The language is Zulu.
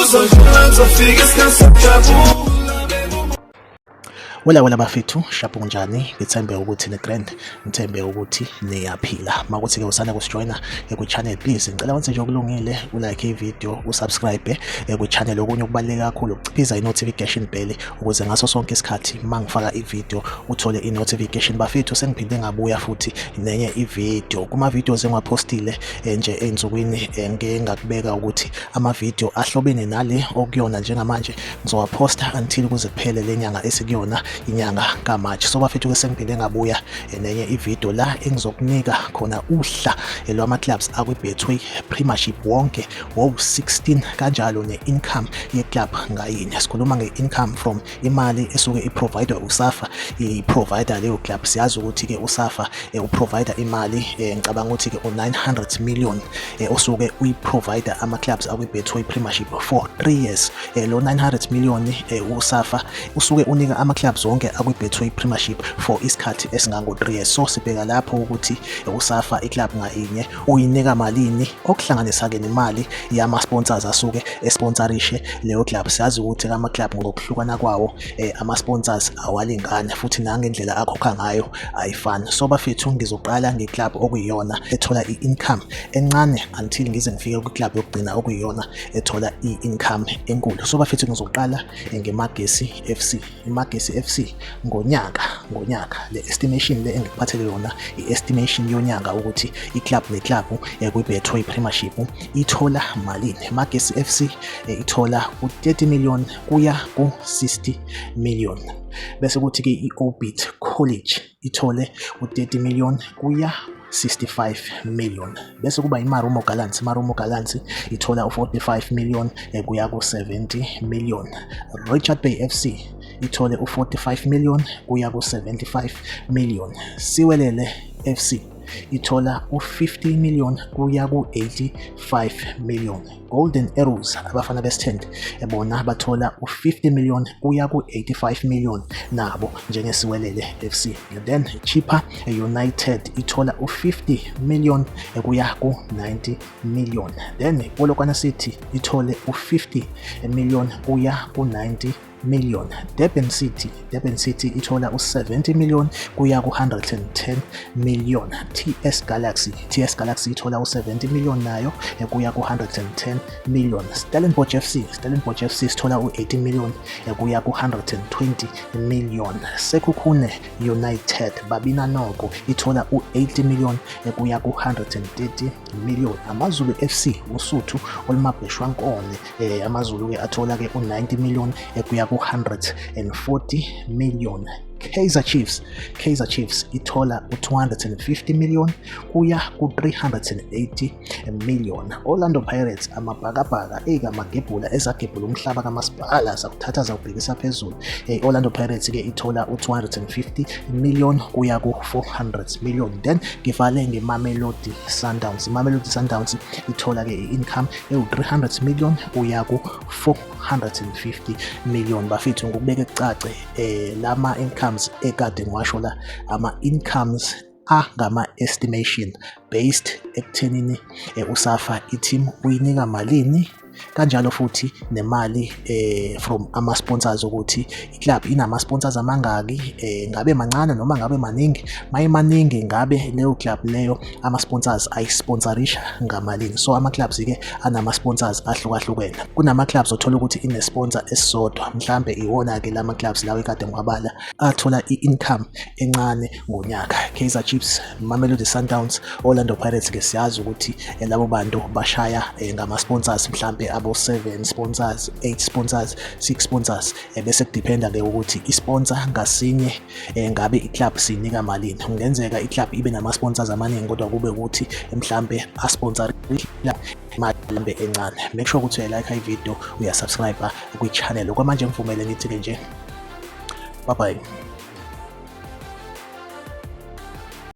Kuzodlula kuzofika isikhathi sokujabula. Wela wela bafethu, shapu kunjani? Ngithembe ukuthi ni grand, ngithembe ukuthi niyaphila. Makuthi ke usanda kusijoyina kwi-channel, please ngicela wenze nje okulungile, ulike i-video, usubscribe kwi-channel. Okunye okubaluleke kakhulu ukuciphiza i-notification bell ukuze ngaso sonke isikhathi mangifaka i-video uthole i-notification. Bafethu, sengiphinde ngabuya futhi nenye i-video. Kuma-videos engiwaphostile nje ey'nsukwini, ngike ngakubeka ukuthi ama-video ahlobene nale okuyona njengamanje ngizowaphosta until kuze kuphele le nyanga esikuyona, inyanga kaMarch. So bafethu ke, sengiphinde ngabuya nenye ivideo la engizokunika khona uhla lwama-clubs akwi-Betway Premiership wonke wowu-16, kanjalo ne-income ye-club ngayinye. Sikhuluma nge-income from imali esuke i-provide uSAFA, i-provide leyo club. Siyazi ukuthi-ke uSAFA uprovide imali, ngicabanga ukuthi-ke u-900 million osuke uyi-provide ama-clubs akwi-Betway Premiership for 3 years. Lo 900 million uSAFA usuke unika ama-clubs wonke akwi-Betway Premiership for isikhathi esingango-3 years. So sibheka lapho ukuthi uSAFA i-club ngayinye uyinika malini, okuhlanganisa-ke nemali yama-sponsors asuke esponsorishe leyo club. Siyazi ukuthi ama-club ngokuhlukana kwawo, ama-sponsors awalingani, futhi nangendlela akhokha ngayo ayifani. So bafethu, ngizoqala nge-club okuyiyona ethola i-income encane until ngize ngifike kwi-club yokugcina okuyiyona ethola i-income enkulu. So bafethu, ngizoqala ngeMagesi FC. IMagesi FC ngonyaka, le estimation le engikuphathele yona, i-estimation yonyaka ukuthi i-club ne-club kwi-Betway Premiership ithola malini. Magesi FC ithola u-30 million kuya ku-60 million, bese kuthi-ke i-Orbit College ithole u-30 million kuya 65 million, bese kuba iMarumo Gallants. IMarumo Gallants ithola u-45 million kuya ku-70 million. Richard Bay FC ithole u-45 million kuya ku-75 million. Siwelele FC ithola u-50 million kuya ku-85 million. Golden Arrows, abafana besithende, bona bathola u-50 million kuya ku-85 million nabo njengeSiwelele FC. Then Chippa United ithola u-50 million kuya ku-90 million. Then Polokwane City ithole u-50 million kuya ku-90 million. Durban City, Durban City ithola u-70 million kuya ku-110 million. TS Galaxy, TS Galaxy ithola u-70 million nayo kuya ku-110 million. Stellenbosch FC, Stellenbosch FC sithola u-80 million kuya ku-120 million. Sekhukhune United, Babina Noko, ithola u-80 million kuya ku-130 million. AmaZulu FC, uSuthu olumabheshwankone, AmaZulu ke athola ke u-90 million kuya ku-140 million. Kaizer Chiefs, Kaizer Chiefs ithola u-250 million kuya ku-380 million. Orlando Pirates, amabhakabhaka ey'kamagebhula ezagebhula umhlaba kamasipala, zakuthatha zawubhekisa phezulu. Orlando Pirates ke ithola u-250 million kuya ku-400 million. Then ngivale ngeMamelodi Sundowns. IMamelodi Sundowns ithola ke i-income ewu-300 million kuya ku-450 million. Bafethu, ngokubeka kucace, lama incomes ekade ngiwasho la, ama incomes angama estimation based ekuthenini uSAFA i-team uyinika malini, kanjalo futhi nemali from ama sponsors, ukuthi i-club inama sponsors amangaki, ngabe mancane noma ngabe maningi. Mayimaningi, ngabe leyo club leyo ama sponsors ayisponsorisha ngamalini? So ama clubs ke anama sponsors ahlukahlukene. Kunama clubs othola ukuthi ine sponsor esisodwa, mhlambe iwona ke lama clubs lawo ekade ngiwabala athola i-income encane ngonyaka: Kaizer Chiefs, Mamelodi Sundowns, Orlando Pirates. Ke siyazi ukuthi labo bantu bashaya ngama sponsors, mhlambe abo 7 sponsors, 8 sponsors, 6 sponsors, bese kudependa ke ukuthi isponsor ngasinye ngabe iclub sinika malini. Kungenzeka iclub ibe nama sponsors amaningi, kodwa kube ukuthi mhlambe asponsor imali mhlambe encane. Make sure ukuthi uyalike i-video, uyasubscribe kwi-channel. Okwamanje ngivumele ngithi ke nje bye bye.